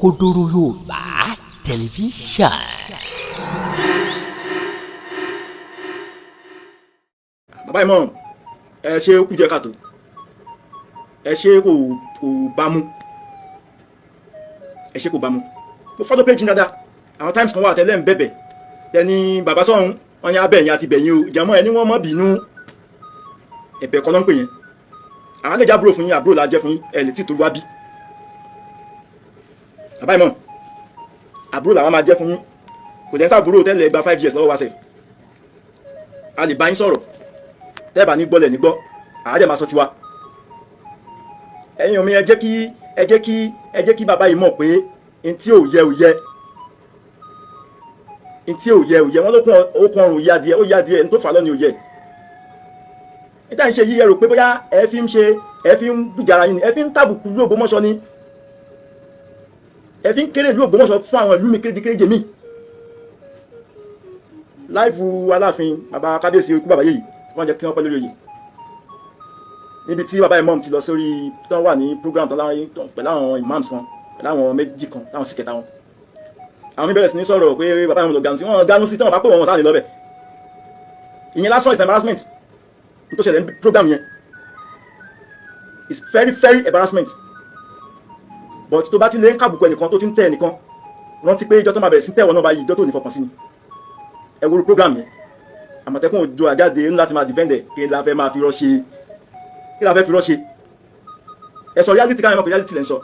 Òkodoro Yorùbá Tẹlifíṣàn. Bàbá Imam, ẹ ṣe kú jẹ́ kàtó, ẹ ṣe kò bá mú, ẹ ṣe kò bá mú. Mo follow page dáadáa. Àwọn times kan wà tẹ́lẹ̀ ń bẹ̀bẹ̀ tẹni bàbá sọ̀hún wọn ní abẹ́yìn àti bẹ̀yìn o ìjàmọ́ ẹni wọ́n mọ̀ bínú ẹ̀bẹ̀ kọ́ ló ń pè yẹn. Àwọn lè jẹ́ àbúrò fún yín, àbúrò la jẹ́ fún yín, ẹ lè tí tó wá bí. Bàbá Imam, àbúrò làwọn máa jẹ́ fún yín, kò jẹ́ sábúrò tẹ́lẹ̀ gba 5 years lọ́wọ́ wa sẹ̀. A lè bá yín sọ̀rọ̀ tẹ́ẹ̀bà ní gbọ́lẹ̀ ní gbọ́, àájẹ́ máa sọ tiwa. Ẹ̀yin omi, ẹ jẹ́ kí ẹ jẹ́ kí ẹ jẹ́ kí bàbá yìí mọ̀ pé ntí ò yẹ ò yẹ, ntí ò yẹ ò yẹ. Wọ́n ló kún okun ọrùn yá díẹ̀, ó yá díẹ̀ ní tó fà lọ́ni ò yẹ. Níta ń ṣe yí, ẹ rò pé bóyá ẹ fi ń ṣe, ẹ fi ń gbìjà ara yín ni, ẹ fi ń tàbùkù ìlú Ògbómọ̀ṣọ́ ni, ẹ fi ń kéré ìlú Ògbómọ̀ṣọ́ fún àwọn ìlú mi kéréje mi. Láìfu Aláàfin, bàbá kábíyèsí, ikú bàbá yìí wọ́n jẹ́ kí wọ́n pẹ́ lórí oyè. Níbi tí bàbá Imam ti lọ sórí tán wà ní program tán láwọn pẹ̀lú àwọn imams kan, pẹ̀lú àwọn méjì kan táwọn sì kẹta wọn, àwọn mi bẹ̀rẹ̀ sí ní sọ̀rọ̀ pé bàbá Imam lọ ganu sí wọn, ganu sí tí wọ́n bá pè wọ́n sáà ní lọ́bẹ̀. Ìyẹn lásán is embarrassment. Tó ṣẹlẹ̀ ní program yẹn is very very embarrassment. But tó bá ti lè ń kàbùkù ẹnìkan, tó ti ń tẹ ẹnìkan, rántí pé ìjọ tó máa bẹ̀rẹ̀ sí tẹ̀wọ̀n náà báyìí, ìjọ tó ní fọkàn sí ni. Ẹ wo program yẹn, Àmọ̀tẹ́kùn òjò àjáde ńlá ti máa defend ẹ̀. Kí la fẹ́ máa fi rọ́ ṣe? Kí la fẹ́ fi rọ́ ṣe? Ẹ sọ reality, káyọ̀ mọ̀ pé reality lẹ́ ń sọ.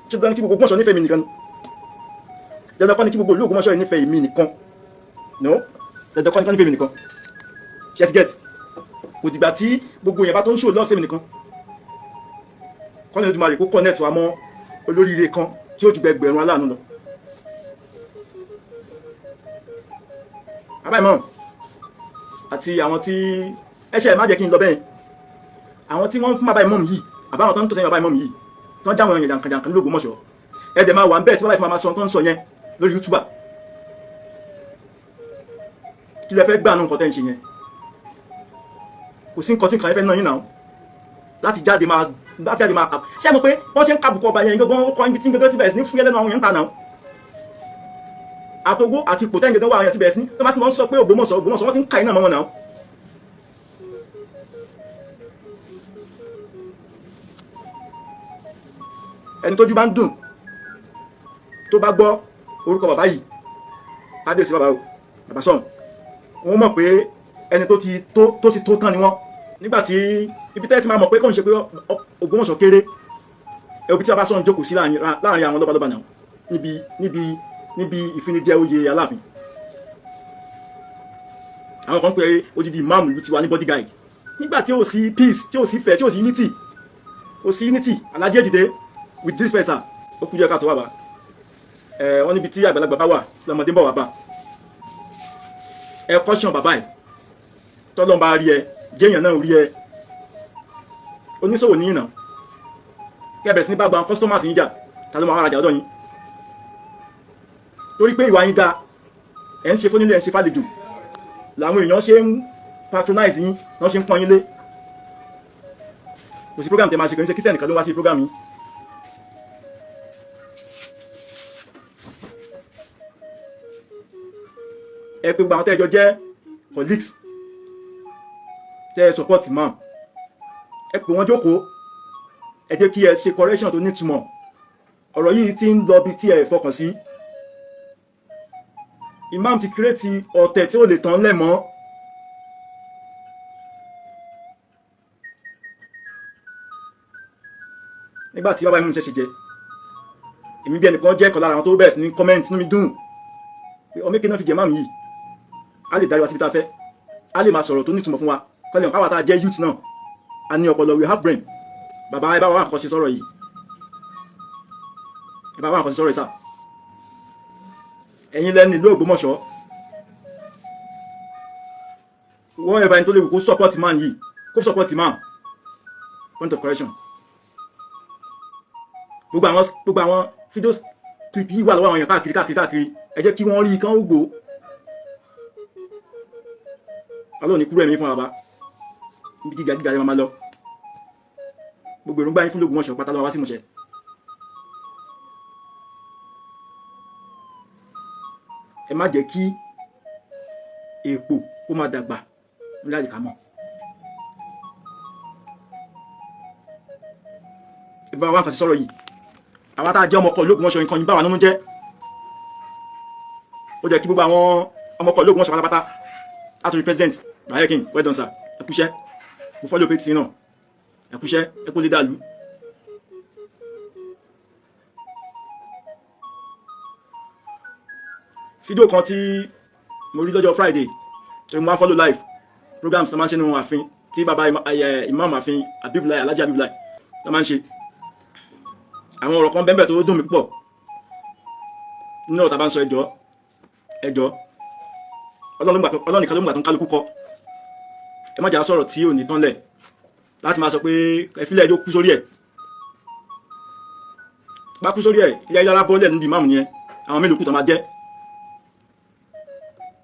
Ṣé dandan kí gbogbo Ògbómọ̀ṣọ́ nífẹ̀ẹ́ mi nìkan ni? Dandan kọ́ ni kí gbogbo ìlú Ògbómọ̀ṣọ́ yìí nífẹ̀ẹ́ mi nìkan. No, dandan kọ́ ni kọ́ nífẹ̀ẹ́ mi nìkan. Ṣe ti get? Kò dìgbà tí gbogbo yẹn bá tó ń show love sí mi nìkan. Kọ́ni Olódùmarè kó connect wa mọ́ olóríire kan tí ó ju gbẹgbẹ̀rún aláàánú lọ. Bàbá Imam àti àwọn tí ẹ ṣe, má jẹ́ kí n lọ bẹ́ẹ̀. Àwọn tí wọ́n ń fún bàbá Imam yìí, àbáwọn tó ń tó sẹ́yìn bàbá Imam yìí, tó ń jáwọn èèyàn jàǹkànjàǹkàn l'Ógbómọ̀ṣọ́, ẹ dẹ̀ máa wà ń bẹ́ẹ̀ tí bàbá ìfún máa sọ tó ń sọ yẹn lórí YouTuber. Kí lẹ fẹ́ gbà nù nǹkan tẹ́ ń ṣe yẹn? Kò sí nǹkan tí nǹkan yẹn fẹ́ náà yín náà láti jáde máa, láti jáde máa kà. Ṣé mo pé wọ́n ṣe ń kàbùkù ọba yẹn gángan, ó kọ́ ibi tí gángan ti bẹ̀rẹ̀ sí ní fúyẹ́ lẹ́nu àwọn èèyàn ń ta náà. Àtògbó àti ipò tẹ́yìn gángan wà, àwọn èèyàn ti bẹ̀rẹ̀ sí ní tó bá sì wọ́n sọ pé Ògbómọ̀ṣọ́ Ògbómọ̀ṣọ́, wọ́n ti ń ka iná mọ́ wọn náà. Ẹni tójú bá ń dùn tó bá gbọ́ orúkọ bàbá yìí, kábíyèsí bàbá o, bàbá sọ̀hún, wọ́n mọ̀ pé ẹni tó ti tó, tó ti tó tán ni wọ́n. Nígbà tí ibi tẹ́ẹ̀ ti máa mọ̀ pé kò ń ṣe pé Ògbómọ̀ṣọ́ kéré, ẹbí tí bàbá sọ̀hún jókòó sí láàrin àwọn lọ́balọ́ba náà níbi ìfinijẹ oyè Aláàfin. Àwọn kan pé odidi ìmáàmù ìlú tiwa ní bodyguard nígbà tí ó sí peace, tí ó sí fẹ́, tí ó sí unity, ó sí unity. Alhaji Ejide, with due respect sir, ó kú díẹ̀ káàtó wà bá ẹ. Wọ́n níbi tí àgbàlagbà bá wà lọ́mọdé ń bọ̀ wá bá ẹ. Caution bàbá ẹ̀, tọ́lọ́n bá rí ẹ, jẹ́yàn náà rí ẹ, oníṣòwò níyìn náà, kẹ́bẹ̀ sí ní bá gba customers yín jà, ta ló máa rajà ọ̀dọ̀ yín? Torí pé ìwà yín dáa, ẹ̀ ń ṣe fónílé, ẹ̀ ń ṣe fàlejò, làwọn èèyàn ṣe ń patronize yín, wọ́n ṣe ń pọ́n yín lé. Kò sí program tẹ́ máa ṣe, kò ní ṣe Christian nìkan ló wá sí program yín. Ẹ pé gbogbo àwọn tẹ́jọ jẹ́ colleagues tẹ́ ẹ support imam, ẹ pè wọ́n jókòó, ẹ jẹ́ kí ẹ ṣe correction tó nítumọ̀. Ọ̀rọ̀ yìí ti ń lọ bí tí ẹ fọkàn sí. Imam ti kírètì ọ̀tẹ̀ tí ó lè tán lẹ̀ mọ́. Nígbà tí bàbá imam ṣẹ̀ṣẹ̀ jẹ, èmi bí ẹnìkan jẹ́ ẹ̀kọ́ lára àwọn tó bẹ̀rẹ̀ sí ní comment, inú mi dùn pé ọmọ èké náà fi jẹ imam yìí, a lè darí wa síbi tá a fẹ́, a lè máa sọ̀rọ̀ tó nítumọ̀ fún wa, kọ́lé ọ̀ká wa tá a jẹ́ youth náà, a ní ọpọlọ, we have brain. Bàbá, ẹ bá wa àkọsí sọ̀rọ̀ yìí, ẹ bá wa àkọsí sọ̀rọ̀ yìí sà. Ẹ̀yin lẹ́nu ìlú Ògbómọ̀ṣọ́, wọ́n ẹ̀bà ẹni tó lè wù kó support man yìí, kó support man. Point of correction, gbogbo àwọn video clip yìí wà lọ́wọ́ àwọn èèyàn káàkiri káàkiri káàkiri. Ẹ jẹ́ kí wọ́n rí i kán ó gbó. Ọlọ́run ní kúrò ẹ̀mí fún bàbá níbi gíga gíga yẹn máa lọ. Gbogbo èròǹgbà yín fún l'Ògbómọ̀ṣọ́ pátá lọ́wọ́ wá sí ìmúṣẹ. Ẹ má jẹ́ kí èpò kó máa dàgbà ní àlìkámọ̀. Ẹ bá wa nǹkan ti sọ̀rọ̀ yìí. Àwọn tá a jẹ́ ọmọkọ l'Ógbómọ̀ṣọ́, nǹkan yìí bá wa nínú jẹ́. Ó jẹ́ kí gbogbo àwọn ọmọkọ l'Ógbómọ̀ṣọ́ pátápátá, látòrí president Ibrahim King, well done sir, ẹ kúṣẹ́. Mo follow page náà. Ẹ kúṣẹ́, ẹ kó lè dàlú. Fídíò kan tí mo rí lọ́jọ́ Friday tí mo máa ń follow live programs tó máa ń ṣe nínú ààfin, tí bàbá imam ààfin Abibulai, Alhaji Abibulai, tó máa ń ṣe, àwọn ọ̀rọ̀ kan bẹ́ẹ̀ tó dùn mí púpọ̀ nínú ọ̀rọ̀ tá a bá ń sọ. Ẹjọ́, ẹjọ́, Ọlọ́run nìkan ló mú àtún kálukú kọ. Ẹ má jà sọ̀rọ̀ tí ò ní tán lẹ̀ láti máa sọ pé ẹ fílẹ̀, ẹjọ́ kú sórí ẹ̀, bá kú sórí ẹ̀. Ilé ayélujára bọ́ọ̀lẹ̀ níbi ìmáàmù yẹn, àwọn mélòó kù tó máa jẹ́?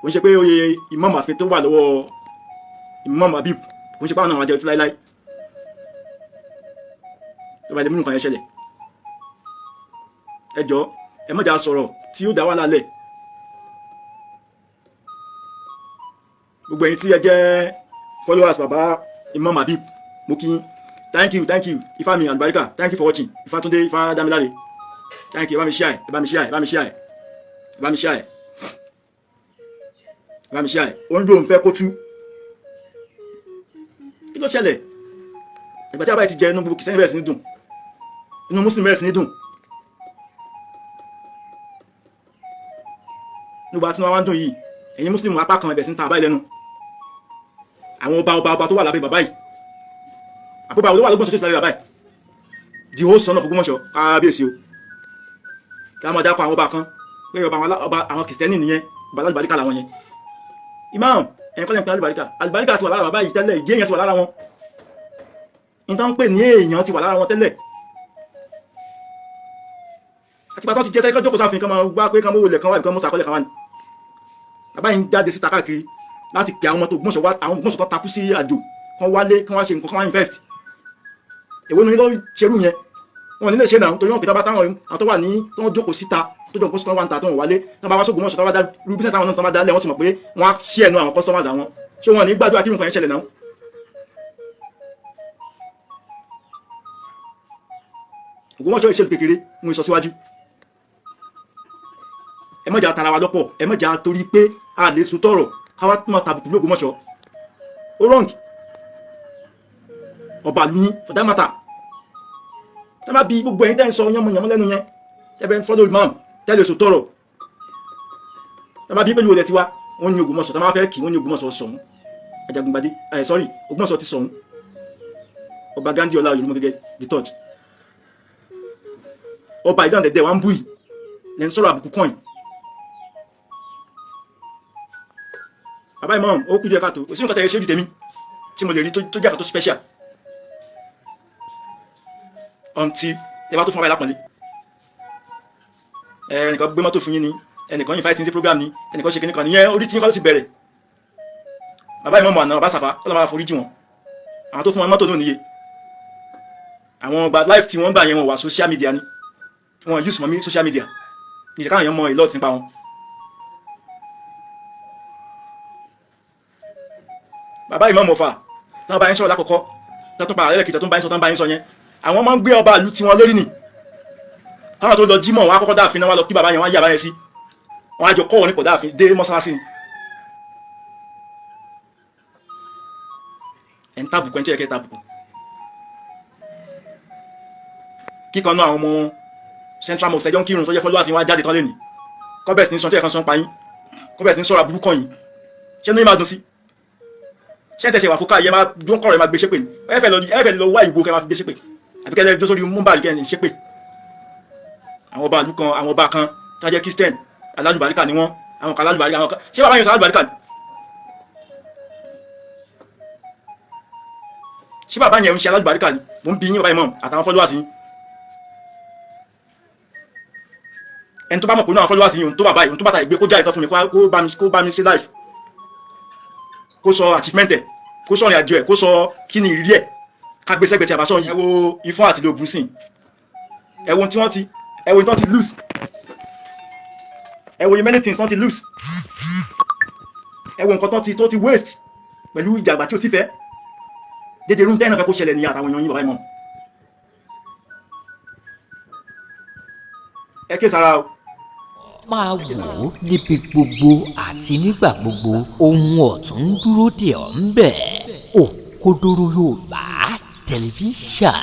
Kò ń ṣe pé oyè ìmáàmù àfin tó wà lọ́wọ́ ìmáàmù Habib, kò ń ṣe pé àwọn náà máa jẹ ọtí láíláí tó bá ilé múnú kan yẹn ṣẹlẹ̀. Ẹ jọ̀ọ́, ẹ má jà sọ̀rọ̀ tí ó dá wà lálẹ́. Gbogbo ẹ̀yin tí ẹ jẹ́ followers baba Imam Habib, mo kí yín. Thank you, thank you. Ifá mi Àlùbáríkà, thank you for watching. Ifátúndé, Ifá Dámiláre, thank you. Ẹ bá mi share, ẹ bá mi share, ẹ bá mi share, ẹ bá mi share, ẹ bá mi share. Ó ń dóun fẹ́ kó tú. Kí ló ṣẹlẹ̀? Ìgbà tí a bá ti jẹ, inú gbogbo Christian bẹ̀rẹ̀ sí ní dùn, inú Muslim bẹ̀rẹ̀ sí ní dùn. Nígbà tí wọ́n wá ń dùn yìí, ẹ̀yin Muslim apá kan ẹ̀bẹ̀ sí ń ta àbá ìlẹ́nu àwọn ọba ọba ọba tó wà lábẹ́ bàbá yìí. Àbúbà olówó àlọ́gbọ̀n sọ́sọ́ lábẹ́ bàbá yìí, the whole son of Ògbómọ̀ṣọ́, kábíyèsí o. Kí a máa dákọ̀ àwọn ọba kan pé ọba àwọn àwọn Christian nìyẹn, ọba alálùbáríkà làwọn yẹn. Imam, ẹ̀yin kọ́lẹ̀ ń pè alálùbáríkà. Alùbáríkà ti wà lára bàbá yìí tẹ́lẹ̀. Ìjẹ́ yẹn ti wà lára wọn. Nítorí ń pè ní èèyàn ti wà lára wọn tẹ́lẹ̀. Àti pàtó ti jẹ́ sẹ́kọ́ jókòó sáfin kan máa gbá pé kan mówó lẹ̀ kan wá, ìkan mú sàkọ́lẹ̀ kan wá ní. Bàbá yìí ń jáde síta káàkiri láti pè àwọn ọmọ tó Ògbómọ̀ṣọ́ wá, àwọn Ògbómọ̀ṣọ́ tó takú sí àjò, kan wálé, kan wá ṣe nǹkan, kan wá invest. Èwo ni ló ṣerú yẹn? Wọn ní lè ṣe náà, torí wọn pè tábà táwọn àwọn tó wà ní tó ń jókòó síta, tó jókòó síta, wọn wà ń ta, tó wọn wálé, tó bá wá sógbómọ̀ṣọ́, tó bá dá irú business táwọn náà tó bá dá lẹ̀, wọ́n ti mọ̀ pé wọ́n á ṣí ẹnu àwọn customers àwọn. Ṣé wọn ní gbàdúrà kí nǹkan yẹn ṣẹlẹ̀ náà? Ògbómọ̀ṣọ́ ìṣèlú kékeré ń sọ síwájú. Ẹ má jà tara wa lọ́pọ̀. Ẹ má jà torí pé a lè sun tọrọ káwá tó máa tàbùkù l'Ógbómọ̀ṣọ́. Ó wrong. Ọba ní, for that matter, tẹ́ bá bí gbogbo ẹ̀yin tẹ́ ń sọ yánmọ́yánmọ́ lẹ́nu yẹn, tẹ́ bẹ́ ń follow imam, tẹ́ lè sọ tọrọ, tẹ́ bá bí pẹ̀lú olè tiwa, wọ́n ní Ògbómọ̀ṣọ́. Tẹ́ bá fẹ́ kí wọ́n ní Ògbómọ̀ṣọ́ sọ̀hún Ajagungbadé, ẹ̀ sorry, Ògbómọ̀ṣọ́ ti sọ̀hún Ọba Gandhi Ọlá Olùmọ̀gẹ́gẹ́ the third. Ọba ìdáhùn dẹ̀dẹ̀ wà ń bú yìí lẹ́ ń sọ̀rọ̀ àbùkù kàn yìí. Bàbá imam, ó kú díẹ̀ káàtó. Kò sí nǹkan tẹ̀yẹ ṣéjú tèmi tí mo lè rí tó jẹ́ àkàtó special until ẹ bá tó fún wa lápọ̀nlé. Ẹnìkan gbé mọ́tò fún yín ni, ẹnìkan invite yín sí program ni, ẹnìkan ṣe kíní kan nìyẹn. Orí tí yín kọ́ ló ti bẹ̀rẹ̀. Bàbá imam àná, bàbá Sàfà, ọlọ́mọ máa forí jì wọ́n. Àwọn tó fún wọn mọ́tò náà níye àwọn gba life tí wọ́n gbà yẹn, wọn wà social media ni, wọn use mọ́ mi social media ní ìṣẹ̀ká àwọn èèyàn mọ ìlọ́ọ̀tì nípa wọn. Bàbá ìmọ̀ mọ̀fà tán bá yín sọ̀rọ̀ lákọ̀ọ́kọ́, tán tún pa àrẹ́lẹ̀ kìtà tó ń bá yín sọ, tán bá yín sọ yẹn, àwọn máa ń gbé ọba ìlú tiwọn lórí nì. Káwọn tó lọ jímọ̀, wọn á kọ́kọ́ dáàfin náà, wọn lọ kí bàbá yẹn, wọn á yí àbá yẹn sí, wọn á jọ kọ́ wọn ní pọ̀ dáàfin dé mọ́sálásí ni. Ẹ̀ ń tàbùkù ẹ̀ ń tí ẹ̀kẹ́ tàbùkù kíkan náà. Àwọn ọmọ Central Mosque ẹjọ́ ń kírun tó jẹ́ followers wọn á jáde tán lẹ́nìí, kọ́bẹ̀sì ní sọ tí ẹ̀kan sọ ń pa yín, kọ́bẹ̀sì ní sọ̀rọ̀ àbúrú kàn yín. Ṣé ní máa dùn sí? Ṣé tẹ̀sẹ̀ wà fúkà yẹ máa dún kọ̀rọ̀ ẹ máa gbé ṣépè ní? Ẹ fẹ́ lọ wá ìwo kẹ́ máa fi gbé ṣépè, àbí kẹ́ lọ sórí múmbàrí kẹ́ ẹ ṣépè. Àwọn ọba ìlú kan, àwọn ọba kan tó jẹ́ Christian, alálùbáríkà ni wọ́n. Àwọn kan alálùbáríkà, àwọn kan. Ṣé bàbá yẹn sọ alálùbáríkà ni? Ṣé bàbá yẹn ń ṣe alálùbáríkà ni? Mò ń bi yín, bàbá yẹn mọ̀ àtàwọn followers yín. Ẹni tó bá mọ̀ pé náà followers yín, òun tó bàbá yìí, òun tó bàtà ìgbé, kó jáde tán fún mi, kó bá mi ṣe live, kó sọ achievement ẹ̀, kó sọ ìrìn àjò ẹ̀, kó sọ kí ni ìrírí ẹ̀, ká gbé sẹ́gbẹ̀ẹ́ tí a bá sọ yìí. Ẹ wo Ifọ̀n àti Ògùn sìn. Ẹ wo tí wọ́n ti, ẹ wo tí wọ́n ti lose. Ẹ Ẹ wo many things wọ́n ti lose. Ẹ wo nǹkan tó ti waste pẹ̀lú ìjàgbá tí ó sì fẹ́ dédé irú tẹ́yìn náà fẹ́ kó ṣẹlẹ̀ ní àtàwọn èèyàn yín. Bàbá Imam, ẹ ké sára o. Máa wò ó níbi gbogbo àti nígbà gbogbo, ohun ọ̀tun ń dúró dè ọ́ ń bẹ̀. Òkodoro Yorùbá Tẹlifíṣàn.